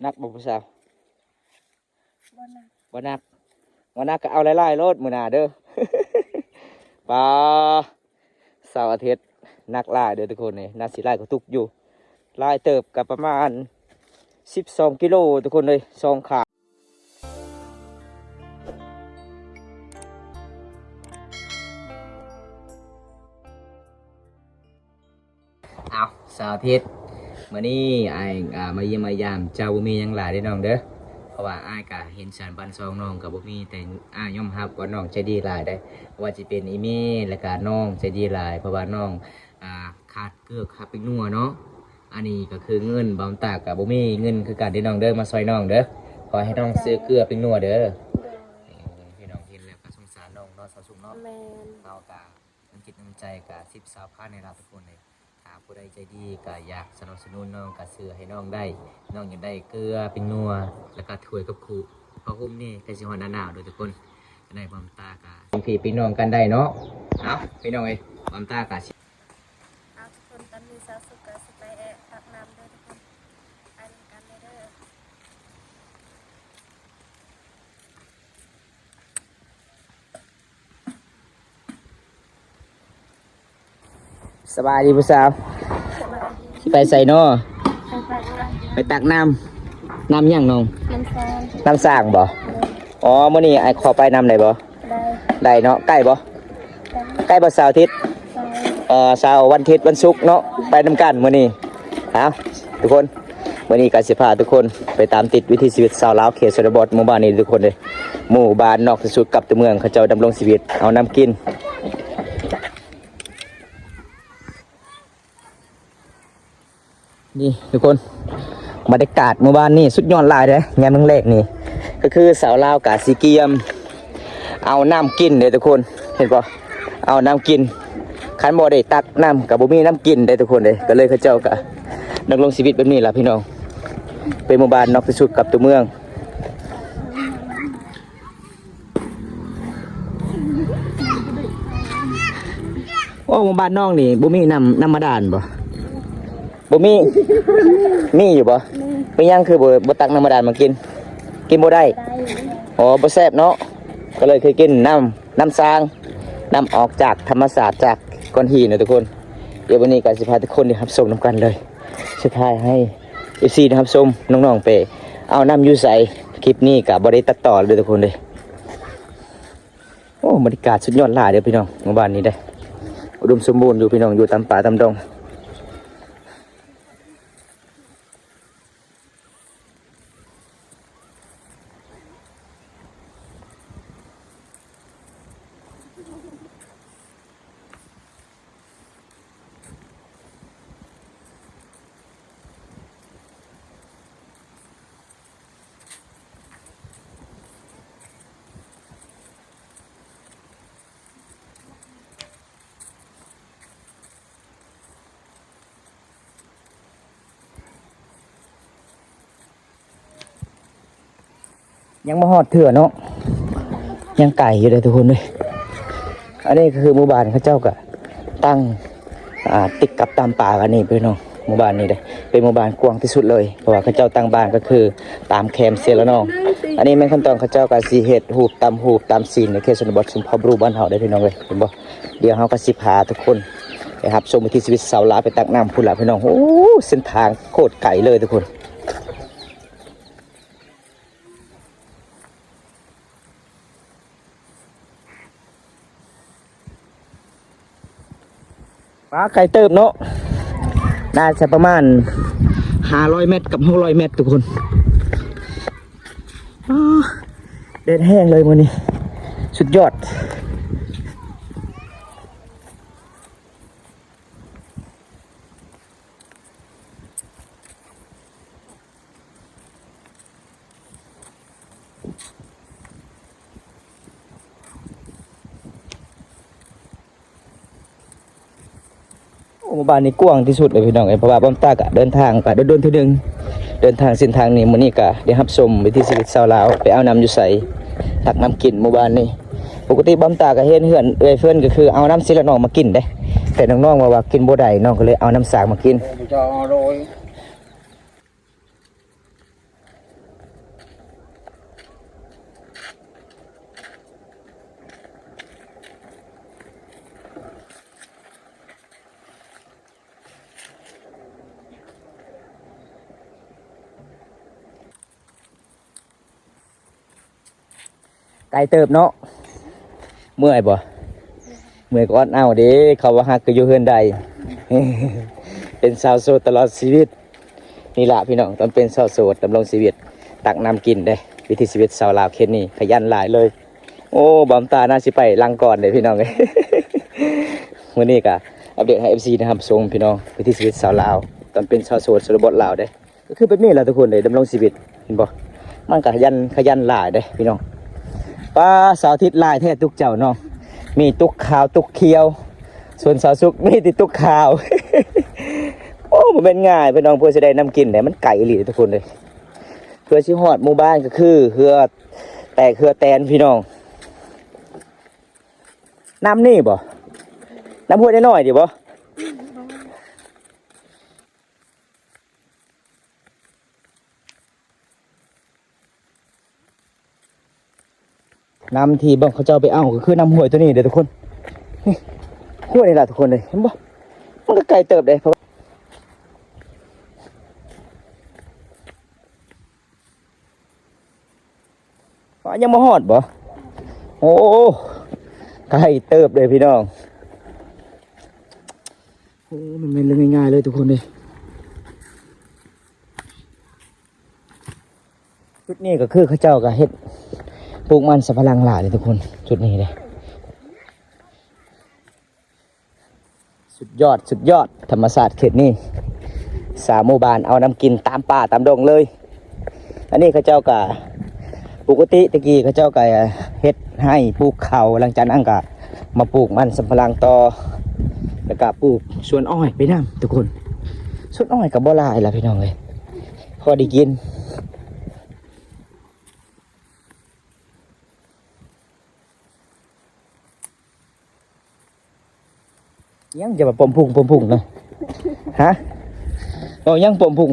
ໜັກບໍ່ຜູ້ສາວ? ບໍ່ໜັກ ບໍ່ໜັກ ບໍ່ໜັກກໍເອົາຫຼາຍໆໂລດມື້ໜ້າເດີ. ປາ ເສົາອາທິດໜັກຫຼາຍເດີທຸກຄົນເອີຍ. ໜ້າຊິຫຼາຍກວ່າຕຸກຢູ່ ຫຼາຍເຕີບ ກໍປະມານສິບສອງກິໂລທຸກຄົນເອີຍ ສອງຂາ. ອ້າວ ເສົາອາທິດ ມື້ນີ້ອ້າຍ ອ່າ ມາຢ້ຽມມາຢາມເຈົ້າ ບໍ່ມີຫຍັງຫຼາຍເດ້ນ້ອງເດີ ເພາະວ່າອ້າຍກະເຫັນສັນປັນສອງນ້ອງກະບໍ່ມີ ແຕ່ອ້າຍຍອມຮັບວ່ານ້ອງໃຈດີຫຼາຍເດ້ ບໍ່ວ່າຊິເປັນອີ່ແມ່ ແລ້ວກະນ້ອງໃຈດີຫຼາຍ ເພາະວ່ານ້ອງ ອ່າ ຂາດເກືອຂາດແປ້ງນົວເນາະ. ອັນນີ້ກໍຄືເງິນ ບ່າວຕາກໍບໍ່ມີເງິນຄືກັນເດ້ນ້ອງເດີ ມາຊ່ອຍນ້ອງເດີ ຂໍໃຫ້ນ້ອງຊື້ເກືອແປ້ງນົວເດີ. ໂດຍ ເອີ ພີ່ນ້ອງເຫັນແລ້ວກໍສົງສານນ້ອງເນາະ ສາວສຸກເນາະ. ແມ່ນ ເຮົາກໍ ນ້ຳຈິດນ້ຳໃຈກະສິບ ຊາວພັນນີ້ລະທຸກຄົນເອີຍ. ຖ້າຜູ້ໃດໃຈດີກະຢາກສະໜັບສະໜູນນ້ອງກະຊື້ໃຫ້ນ້ອງໄດ້ ນ້ອງຢາກໄດ້ເກືອແປ້ງນົວ ແລ້ວກະຖ້ວຍກັບຄຸ ຜ້າຫົ່ມນີ້ໃກ້ຊິຮອດໜ້າໜາວເດີທຸກຄົນ. ຈັ່ງໃດບ່າວຕາກະເປັນພີ່ເປັນນ້ອງກັນໄດ້ເນາະ. ເອົາ ພີ່ນ້ອງເອີຍ ບ່າວຕາກະ ເອົາ ທຸກຄົນ ຕອນນີ້ສາວສຸກກໍຊິໄປແອະຕັກນ້ຳເດີທຸກຄົນ ໄປນຳກັນເລີຍເດີ. ສະບາຍດີຜູ້ສາວ ສະບາຍດີ ຊິໄປໃສນໍ? ໄປຕັກນ້ຳ ໄປຕັກນ້ຳ ນ້ຳຫຍັງນ້ອງ? ນ້ຳສ້າງ ນ້ຳສ້າງບໍ? ເອີ ອໍ ມື້ນີ້ອ້າຍຂໍໄປນຳໄດ້ບໍ? ໄດ້ ໄດ້ເນາະ. ໃກ້ບໍ? ໃກ້ ໃກ້ບໍ ເສົາອາທິດ? ເອີ ເສົາ ວັນທິດ ວັນສຸກເນາະ ໄປນຳກັນມື້ນີ້. ເອົາ ທຸກຄົນ ມື້ນີ້ກໍຊິພາທຸກຄົນໄປຕາມຕິດວິຖີຊີວິດຊາວລາວເຂດຊົນນະບົດ ໝູ່ບ້ານນີ້ທຸກຄົນເດີ ໝູ່ບ້ານນອກທີ່ສຸດກັບຕົວເມືອງ ເຂົາເຈົ້າດຳລົງຊີວິດເອົານ້ຳກິນ. ນີ້ທຸກຄົນ ບັນຍາກາດໝູ່ບ້ານນີ້ສຸດຍອດຫຼາຍເດ້ ຍາມແລງໆນີ້ ກໍຄືຊາວລາວກະຊິກຽມເອົານ້ຳກິນເດ້ທຸກຄົນ ເຫັນບໍ່? ເອົານ້ຳກິນ ຄັນບໍ່ໄດ້ຕັກນ້ຳກໍບໍ່ມີນ້ຳກິນເດ້ທຸກຄົນເດ້. ກໍເລີຍເຂົາເຈົ້າກະດຳລົງຊີວິດແບບນີ້ລະພີ່ນ້ອງ ເປັນໝູ່ບ້ານນອກທີ່ສຸດກັບຕົວເມືອງ. ໂອ້ ໝູ່ບ້ານນ້ອງນີ້ບໍ່ມີນ້ຳ ນ້ຳບາດານບໍ່? ບໍ່ມີ ມີຢູ່ບໍ່? ມີ ເປັນຫຍັງຄືບໍ່ ບໍ່ຕັກນ້ຳບາດານມາກິນ? ກິນບໍ່ໄດ້ ບໍ່ໄດ້ ອໍ ບໍ່ແຊບເນາະ ກໍເລີຍຄືກິນນ້ຳ ນ້ຳສ້າງ ນ້ຳອອກຈາກທຳມະຊາດ ຈາກກ້ອນຫີນນະທຸກຄົນ. ດຽວວັນນີ້ກໍຊິພາທຸກຄົນໄດ້ຮັບຊົມນຳກັນເລີຍ ສຸດທ້າຍໃຫ້ ເອັຟຊີ ໄດ້ຮັບຊົມນ້ອງໆໄປເອົານ້ຳຢູ່ໃສ. ຄລິບນີ້ກໍບໍ່ໄດ້ຕັດຕໍ່ເດີທຸກຄົນເດີ. ໂອ້ ບັນຍາກາດສຸດຍອດຫຼາຍເດີພີ່ນ້ອງ ໝູ່ບ້ານນີ້ເດ້ ອຸດົມສົມບູນຢູ່ພີ່ນ້ອງ ຢູ່ຕາມປ່າຕາມດົງ. ຍັງບໍ່ຮອດເທື່ອເນາະ ຍັງໄກຢູ່ເດ້ທຸກຄົນເອີຍ. ອັນນີ້ກໍຄືໝູ່ບ້ານເຂົາເຈົ້າກໍຕັ້ງ ອ່າ ຕິດກັບຕາມປ່າກັນນີ້ພີ່ນ້ອງ. ໝູ່ບ້ານນີ້ເດ້ ເປັນໝູ່ບ້ານກວ້າງທີ່ສຸດເລີຍ ເພາະວ່າເຂົາເຈົ້າຕັ້ງບ້ານກໍຄືຕາມແຄມເຊລະນອງ. ອັນນີ້ແມ່ນຂັ້ນຕອນເຂົາເຈົ້າກໍຊິເຮັດຮູບຕາມຮູບຕາມສີນໃນເຂດຊົນນະບົດຊຸມເຜົ່າບຣູບ້ານເຮົາເດ້ພີ່ນ້ອງເອີຍ ເຫັນບໍ່? ດຽວເຮົາກໍຊິພາທຸກຄົນໄປຮັບຊົມວິຖີຊີວິດຊາວລາວ ໄປຕັກນ້ຳພຸ້ນລະພີ່ນ້ອງ. ໂອ້ ເສັ້ນທາງໂຄດໄກເລີຍທຸກຄົນ. ປາ ໄກເຕີບເນາະ ໜ້າຈະປະມານຫ້າຮ້ອຍແມັດກັບຫົກຮ້ອຍແມັດທຸກຄົນ. ອ້າ ແດດແຮງເລີຍມື້ນີ້ ສຸດຍອດ. ໂອ້ ໝູ່ບ້ານນີ້ກວ້າງທີ່ສຸດເລີຍພີ່ນ້ອງເອີຍ ເພາະວ່າບ່າວຕາກະເດີນທາງກະດົນໆເທື່ອໜຶ່ງ ເດີນທາງເສັ້ນທາງນີ້. ມື້ນີ້ກະໄດ້ຮັບຊົມວິຖີຊີວິດຊາວລາວ ໄປເອົານ້ຳຢູ່ໃສ ຕັກນ້ຳກິນໝູ່ບ້ານນີ້. ປົກກະຕິບ່າວຕາກະເຫັນເຮືອນເອື້ອຍເພິ່ນກະຄືເອົານ້ຳເຊລະນອງມາກິນເດ້ ແຕ່ນ້ອງໆວ່າ ວ່າກິນບໍ່ໄດ້ ນ້ອງກະເລີຍເອົານ້ຳສ້າງມາກິນ. ໄກເຕີບເນາະ. ເມື່ອຍບໍ່? ເມື່ອຍກໍອອດເອົາເດ້. ເຂົາວ່າຮັກກໍຢູ່ເຮືອນໃດ. ເປັນສາວໂສດຕະຫຼອດຊີວິດ. ນີ້ລະພີ່ນ້ອງ, ຕອນເປັນສາວໂສດດຳລົງຊີວິດ ຕັກນ້ຳກິນເດ້. ວິຖີຊີວິດຊາວລາວເຂດນີ້ ຂະຫຍັນຫຼາຍເລີຍ. ໂອ້ ບອມຕາໜ້າຊິໄປຫຼັງກ່ອນເດ້ພີ່ນ້ອງເອີຍ. ມື້ນີ້ກໍອັບເດດໃຫ້ເອັຟຊີໄດ້ຮັບຊົມພີ່ນ້ອງ, ວິຖີຊີວິດຊາວລາວ ຕອນເປັນສາວໂສດຊົນນະບົດລາວເດ້. ກໍຄືແບບນີ້ລະທຸກຄົນເດ້ ດຳລົງຊີວິດ ເຫັນບໍ່? ມັນກໍຂະຫຍັນ ຂະຫຍັນຫຼາຍເດ້ພີ່ນ້ອງ. ປ້າ ສາວທິດຫຼາຍແທ້ຕຸກເຈົ້າເນາະ, ມີຕຸກຂາວຕຸກຂຽວ, ສ່ວນສາວສຸກມີແຕ່ຕຸກຂາວ. ໂອ້ ບໍ່ແມ່ນງ່າຍພີ່ນ້ອງ ເພື່ອຊິໄດ້ນ້ຳກິນເດ້ ມັນໄກອີ່ຫຼີທຸກຄົນເດ້. ເພື່ອຊິຮອດໝູ່ບ້ານກໍຄືເຫື່ອແຕກເຫື່ອແຕນພີ່ນ້ອງ. ນ້ຳນີ້ບໍ່? ນ້ຳຫ້ວຍນ້ອຍໆນີ້ບໍ່? ນ້ຳທີ່ເບິ່ງເຂົາເຈົ້າໄປເອົາກໍຄືນ້ຳຫ້ວຍຕົວນີ້ເດ້ທຸກຄົນ. ນີ້ ຫ້ວຍນີ້ລະທຸກຄົນເດ້ ເຫັນບໍ່? ມັນກໍໄກເຕີບເດ້ ເພາະວ່າ ວ່າຍັງບໍ່ຮອດບໍ່? ໂອ້ ໄກເຕີບເດ້ພີ່ນ້ອງ. ໂອ້ ມັນແມ່ນເລື່ອງງ່າຍໆເລີຍທຸກຄົນເດ້. ຈຸດນີ້ກໍຄືເຂົາເຈົ້າກໍເຮັດ ປູກມັນສຳປະຫຼັງຫຼາຍເດ້ທຸກຄົນ ຈຸດນີ້ເດ້. ສຸດຍອດ ສຸດຍອດ ທຳມະຊາດເຂດນີ້ ສາມໝູ່ບ້ານເອົານ້ຳກິນຕາມປ່າຕາມດົງເລີຍ. ອັນນີ້ເຂົາເຈົ້າກະ ປົກກະຕິແຕ່ກີ້ເຂົາເຈົ້າກະເຮັດໄຮ່ປູກເຂົ້າ ຫຼັງຈາກນັ້ນກະມາປູກມັນສຳປະຫຼັງຕໍ່ ແລ້ວກະປູກສວນອ້ອຍໄປນຳທຸກຄົນ. ສວນອ້ອຍກະບໍ່ຫຼາຍລະພີ່ນ້ອງເອີຍ ພໍໄດ້ກິນ. ຫຍັງຈະວ່າປ້ອມພຸງ ປ້ອມພຸງນະ? ຮະ? ເວົ້າຫຍັງປ້ອມພຸງ?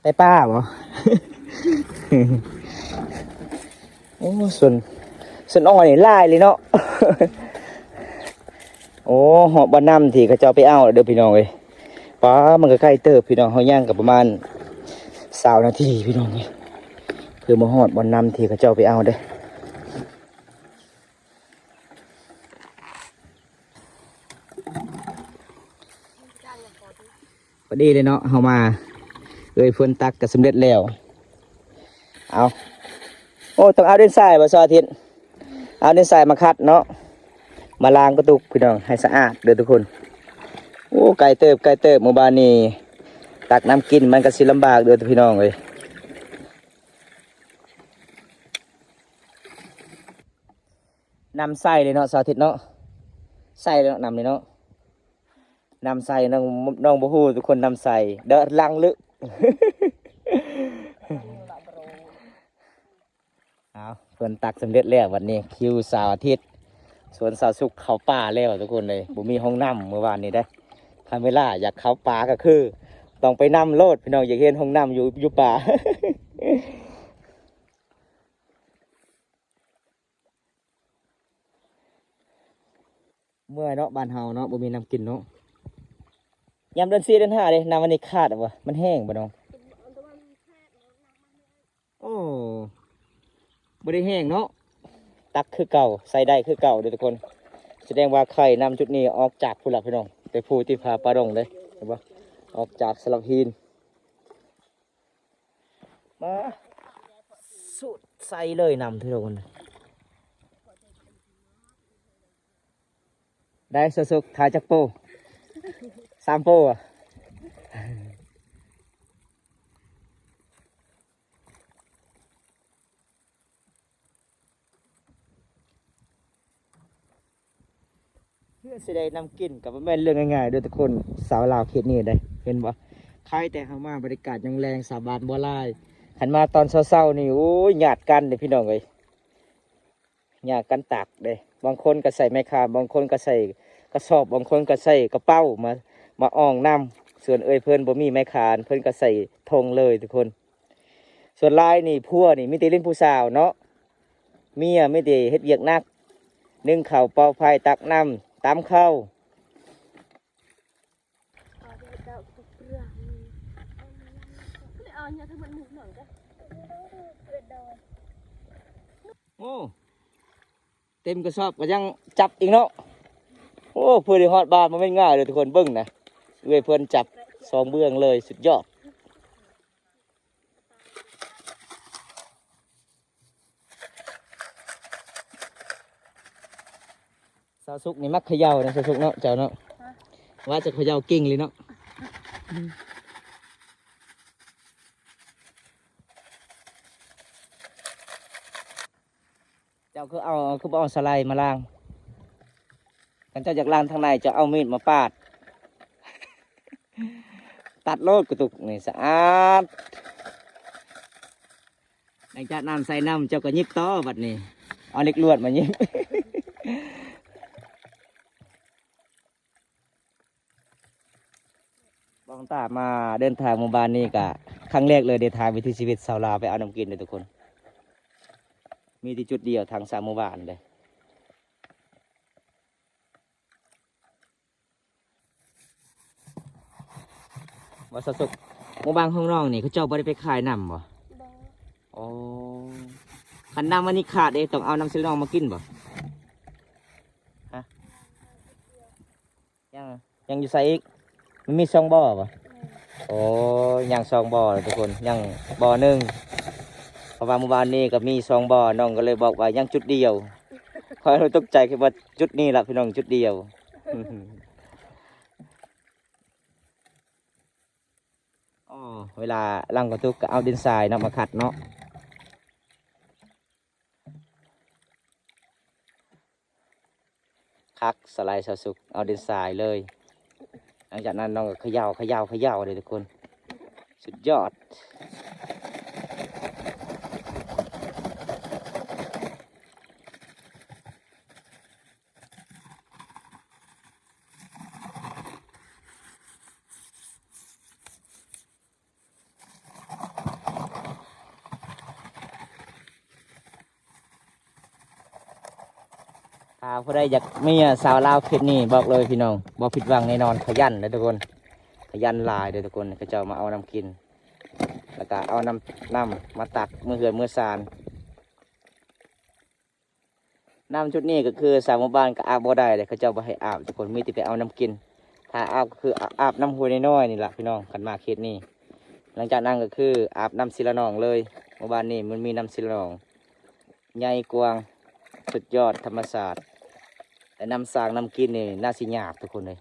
ໄປປ່າບໍ່? ໂອ້ ສວນ ສວນອ້ອຍນີ້ຫຼາຍເລີຍເນາະ. ໂອ້ ຮອດບ່ອນນ້ຳທີ່ເຂົາເຈົ້າໄປເອົາແລ້ວເດີພີ່ນ້ອງເອີຍ. ປ້າ ມັນກໍໄກເຕີບພີ່ນ້ອງ, ເຮົາຍ່າງກໍປະມານຊາວນາທີພີ່ນ້ອງເອີຍ ເພື່ອມາຮອດບ່ອນນ້ຳທີ່ເຂົາເຈົ້າໄປເອົາເດ້. ພໍດີເລີຍເນາະ ເຮົາມາ ເອີຍ ເພິ່ນຕັກກໍສຳເລັດແລ້ວ. ເອົາ ໂອ້ ຕ້ອງເອົາດິນຊາຍບໍ່ ສາທິດ? ເອົາດິນຊາຍມາຂັດເນາະ ມາລ້າງກະຕຸກພີ່ນ້ອງ ໃຫ້ສະອາດເດີທຸກຄົນ. ໂອ້ ໄກເຕີບ ໄກເຕີບ ໝູ່ບ້ານນີ້ ຕັກນ້ຳກິນມັນກໍຊິລຳບາກເດີພີ່ນ້ອງເອີຍ. ນ້ຳໃສເລີຍເນາະ ສາທິດເນາະ, ໃສເລີຍເນາະ ນ້ຳນີ້ເນາະ. ນ້ຳໃສ ນ້ອງ ນ້ອງບໍ່ຮູ້ທຸກຄົນ ນ້ຳໃສ ເດີ ລັງລຶ. ເອົາ ເພິ່ນຕັກສຳເລັດແລ້ວ ບັດນີ້ຄິວສາວອາທິດ ຊວນສາວສຸກເຂົ້າປ່າແລ້ວທຸກຄົນເອີຍ. ບໍ່ມີຫ້ອງນ້ຳມື້ວານນີ້ເດ້. ຄັນເວລາຢາກເຂົ້າປ່າກໍຄືຕ້ອງໄປນຳໂລດພີ່ນ້ອງ, ຢາກເຫັນຫ້ອງນ້ຳຢູ່ ຢູ່ປ່າ. ເມື່ອຍເນາະ ບ້ານເຮົາເນາະ ບໍ່ມີນ້ຳກິນເນາະ. ຍາມເດືອນສີ່ເດືອນຫ້າເດ້ ນ້ຳອັນນີ້ຂາດແລ້ວບໍ່? ມັນແຫ້ງບໍ່ນ້ອງ? ໂອ້ ບໍ່ໄດ້ແຫ້ງເນາະ, ຕັກຄືເກົ່າ ໃຊ້ໄດ້ຄືເກົ່າເດີທຸກຄົນ. ສະແດງວ່າໄຄນ້ຳຈຸດນີ້ອອກຈາກພຸ້ນລະພີ່ນ້ອງ, ແຕ່ພູທີ່ຜາປ່າດົງເດ້ ເຫັນບໍ່? ອອກຈາກສະລະພີນ. ມາ ສູດໃສ່ເລີຍນ້ຳທຸກຄົນ. ໄດ້ ສາວສຸກ ຖ່າຍຈັກໂປ້? ສາມໂປ້. ເພື່ອຊິໄດ້ນ້ຳກິນກໍບໍ່ແມ່ນເລື່ອງງ່າຍໆເດີທຸກຄົນ. ຊາວລາວເຂດນີ້ໄດ໋ ເຫັນບໍ່? ໃຄແຕ່ເຮົາມາ ບັນຍາກາດຍາມແລງ ຊາວບ້ານບໍ່ຫຼາຍ. ຄັນມາຕອນເຊົ້າໆນີ້ ໂອ້ຍ ຍາດກັນເດ້ພີ່ນ້ອງເອີຍ, ຍາດກັນຕັກເດ້. ບາງຄົນກໍໃສ່ໄມ້ຄ້າມ, ບາງຄົນກໍໃສ່ກະສອບ, ບາງຄົນກໍໃສ່ກະເປົາມາ ມາອ່ອງນ້ຳ. ສ່ວນເອື້ອຍເພິ່ນບໍ່ມີໄມ້ຄ້າມ, ເພິ່ນກໍໃສ່ຖົງເລີຍທຸກຄົນ. ສ່ວນຫຼາຍນີ້ ຜົວນີ້ມີແຕ່ຫຼິ້ນຜູ້ສາວເນາະ, ເມຍມີແຕ່ເຮັດວຽກໜັກ, ໜຶ້ງເຂົ້າ ເປົ່າໄຟ ຕັກນ້ຳ ຕຳເຂົ້າ. ໂອ້ ເຕັມກະສອບກະຍັງຈັບອີກເນາະ. ໂອ້ ເພື່ອໄດ້ຮອດບ້ານບໍ່ແມ່ນງ່າຍເດີທຸກຄົນ. ເບິ່ງນະ ເອື້ອຍເພິ່ນຈັບສອງເບື້ອງເລີຍ ສຸດຍອດ. ສາວສຸກນີ້ມັກເຂຍ່ານະ ສາວສຸກເນາະ ເຈົ້າເນາະ. ວ່າຈະເຂຍ່າເກັ່ງເລີຍເນາະ. ເຈົ້າຄືເອົາ ຄືບໍ່ເອົາສະໄລມາລ້າງ? ຄັນເຈົ້າຢາກລ້າງທາງໃນ ເຈົ້າເອົາມີດມາປາດ ຕັດໂລດກະຕຸກນີ້ ສະອາດ. ຫຼັງຈາກນັ້ນໃສ່ນ້ຳ ເຈົ້າກະຫຍິບຕໍ່ບັດນີ້ ເອົາເຫຼັກລວດມາຫຍິບ. ບອງຕາມາເດີນທາງໝູ່ບ້ານນີ້ກະຄັ້ງແລກເລີຍ ໄດ້ຖ່າຍວິຖີຊີວິດຊາວລາວໄປເອົານ້ຳກິນເດີທຸກຄົນ. ມີແຕ່ຈຸດດຽວທັງສາມໝູ່ບ້ານເດ້. ວ່າສາວສຸກ ໝູ່ບ້ານຂອງນ້ອງນີ້ ເຂົາເຈົ້າບໍ່ໄດ້ໄປຂາຍນ້ຳບໍ່? ບໍ່. ໂອ້ ຄັນນ້ຳອັນນີ້ຂາດເດ້ ຕ້ອງເອົານ້ຳສີລະນອງມາກິນບໍ່? ຮະ? ຍັງ ຍັງຢູ່ໃສອີກ? ມັນມີສອງບໍ່ບໍ່? ແມ່ນ. ໂອ້ ຍັງສອງບໍ່ທຸກຄົນ ຍັງບໍ່ໜຶ່ງ. ເພາະວ່າໝູ່ບ້ານນີ້ກະມີສອງບໍ່ ນ້ອງກະເລີຍບອກວ່າຍັງຈຸດດຽວ. ຂ້ອຍຕົກໃຈ ຄິດວ່າຈຸດນີ້ລະພີ່ນ້ອງ ຈຸດດຽວ. ອໍ ເວລາຫຼັງກະຕຸກກະເອົາດິນຊາຍເນາະ ມາຂັດເນາະ. ຄັກສະໄລສາວສຸກ ເອົາດິນຊາຍເລີຍ. ຫຼັງຈາກນັ້ນນ້ອງກະເຂຍ່າ ເຂຍ່າ ເຂຍ່າເດ້ທຸກຄົນ ສຸດຍອດ. ຖ້າຜູ້ໃດຢາກເມຍສາວລາວເຂດນີ້ ບອກເລີຍພີ່ນ້ອງ ບໍ່ຜິດຫວັງແນ່ນອນ. ຂະຫຍັນເດີທຸກຄົນ ຂະຫຍັນຫຼາຍເດີທຸກຄົນ. ເຂົາເຈົ້າມາເອົານ້ຳກິນ ແລ້ວກະເອົານ້ຳ ນ້ຳມາຕັກເມືອເຮືອນເມືອຊານ. ນ້ຳຈຸດນີ້ກະຄືຊາວໝູ່ບ້ານກະອາບບໍ່ໄດ້ເດ້ ເຂົາເຈົ້າບໍ່ໃຫ້ອາບທຸກຄົນ ມີແຕ່ໄປເອົານ້ຳກິນ. ຖ້າອາບກະຄືອາບນ້ຳຫ້ວຍນ້ອຍໆນີ້ລະພີ່ນ້ອງ ຄັນມາເຂດນີ້. ຫຼັງຈາກນັ້ນກະຄືອາບນ້ຳສີລະນອງເລີຍ. ໝູ່ບ້ານນີ້ມັນມີນ້ຳສີລະນອງ ໃຫຍ່ກວ້າງ ສຸດຍອດທຳມະຊາດ. ແຕ່ນ້ຳສ້າງນ້ຳກິນນີ້ໜ້າຊິຍາກທຸກຄົນເອີຍ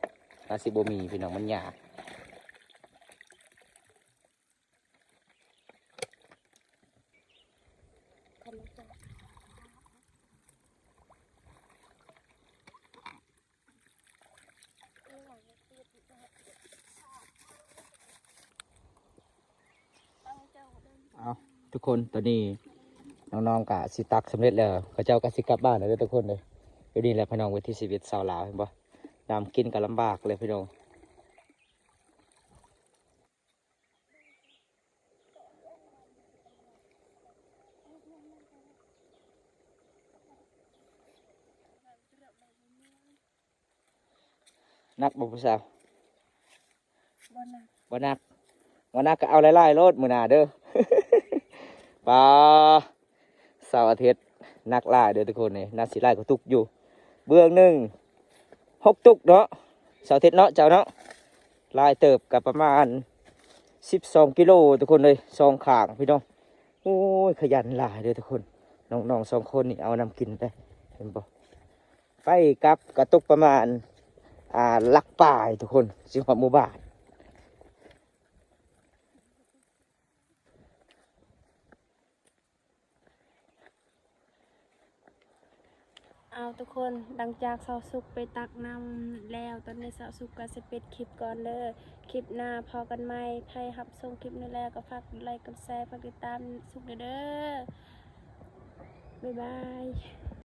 ໜ້າຊິບໍ່ມີພີ່ນ້ອງ ມັນຍາກ. ເອົາ ທຸກຄົນ ຕອນນີ້ນ້ອງໆກະຊິຕັກສຳເລັດແລ້ວ ເຂົາເຈົ້າກະຊິກັບບ້ານແລ້ວເດີທຸກຄົນເດີ. ຢູ່ນີ້ແຫຼະພີ່ນ້ອງ ວິຖີຊີວິດຊາວລາວ ເຫັນບໍ່? ນ້ຳກິນກະລຳບາກເລີຍພີ່ນ້ອງ. ໜັກບໍ່ຜູ້ສາວ? ບໍ່ໜັກ ບໍ່ໜັກ ບໍ່ໜັກກະເອົາຫຼາຍໆໂລດມື້ໜ້າເດີ. ປາ ເສົາອາທິດໜັກຫຼາຍເດີທຸກຄົນເອີຍ ໜ້າຊິຫຼາຍກວ່າຕຸກຢູ່. ເບື້ອງໜຶ່ງຫົກຕຸກເນາະ ເສົາອາທິດເນາະ ເຈົ້າເນາະ. ຫຼາຍເຕີບ ກະປະມານສິບສອງກິໂລທຸກຄົນເອີຍ ສອງຂ້າງພີ່ນ້ອງ. ໂອ້ຍ ຂະຫຍັນຫຼາຍເດີທຸກຄົນ. ນ້ອງໆສອງຄົນນີ້ເອົານ້ຳກິນໄປ ເຫັນບໍ່? ໄປກັບກະຕົກປະມານ ອ່າ ຫຼັກປາຍທຸກຄົນ ຊິຮອດໝູ່ບ້ານ. ເອົາທຸກຄົນ ຫຼັງຈາກສາວສຸກໄປຕັກນ້ຳແລ້ວ ຕອນນີ້ສາວສຸກກະຊິປິດຄລິບກ່ອນເດີ. ຄລິບໜ້າພໍ້ກັນໃໝ່. ໃຜຮັບຊົມຄລິບນີ້ແລ້ວກະຝາກກົດໄລກ໌ ກົດແຊ ຝາກຕິດຕາມສຸກແດ່ເດີ. ບາຍບາຍ.